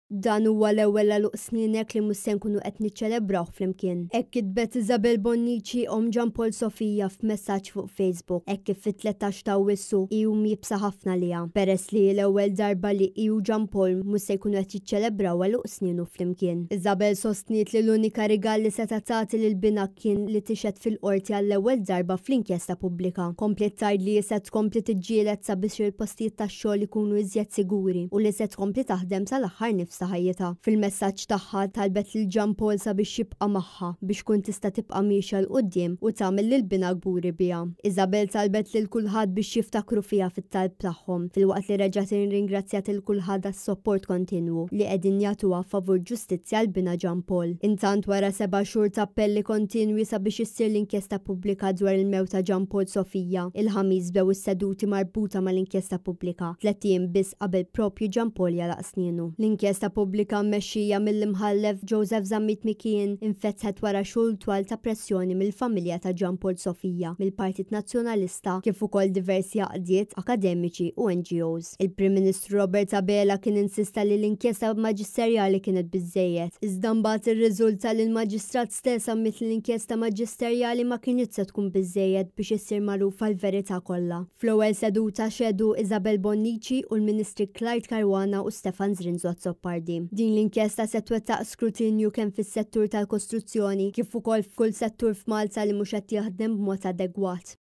Dan huwa l-ewwel għeluq sninek li mhux se nkunu qed niċċelebrawh flimkien. Hekk kitbet Isabel Bonnici, omm Jean Paul Sofia, f'messaġġ fuq Facebook, hekk kif fit-13 ta' Awwissu hi jum iebsa ħafna għaliha, peress li hi l-ewwel darba li hi u Jean Paul mhux se jkunu qed jiċċelebraw għeluq snienu flimkien. Isabel sostniet li l-unika rigal li setgħet tagħti lil binha kien li tixhed fil-Qorti għall-ewwel darba fl-inkjesta pubblika. Kompliet tgħid li hi se tkompli tiġġieled sabiex il-postijiet tax-xogħol ikunu iżjed siguri u li se tkompli taħdem sal-aħħar nifs ta' ħajjitha. Fil-messaġġ tagħha talbet lil Jean Paul sabiex jibqa' magħha biex tkun tista' tibqa' miexja 'l quddiem u tagħmel lil binha kburi biha. Isabel talbet lil kulħadd biex jiftakru fiha fit-talb tagħhom filwaqt li reġgħet irringrazzjat lil kulħadd għas-sopport kontinwu li qegħdin jagħtuha favur ġustizzja għal binha Jean Paul. Intant wara seba' xhur ta' appelli kontinwi sabiex issir l-inkjesta pubblika dwar il-mewt ta' Jean Paul Sofia, il-Ħamis bdew is-seduti marbuta mal-inkjesta pubblika, tlett ijiem biss qabel proprju Jean Paul jagħlaq snienu. L-inkjesta pubblika mmexxija mill-Imħallef Joseph Zammit Mikien infetħet wara xhur twal ta' pressjoni mill-familja ta' Jean Paul Sofia, mill-Partit Nazzjonalista kif ukoll diversi għaqdiet, akademiċi u NGOs. Il-Prim Ministru Robert Abela kien insista li l-inkjesta maġisterjali kienet biżżejjed, iżda mbagħad irriżulta li l-Maġistrat stess ammiet li l-inkjesta maġisterjali ma kinitx se tkun biżżejjed biex issir magħrufa l-verità kollha. Fl-ewwel seduta xehdu Isabel Bonnici u l-Ministri Clyde Caruana u Stefan Zrinzo Azzopardi. Din l-inkjesta se twettaq skrutinju kemm fis-settur tal-kostruzzjoni kif ukoll f'kull settur f'Malta li mhux qed jaħdem b'mod adegwat.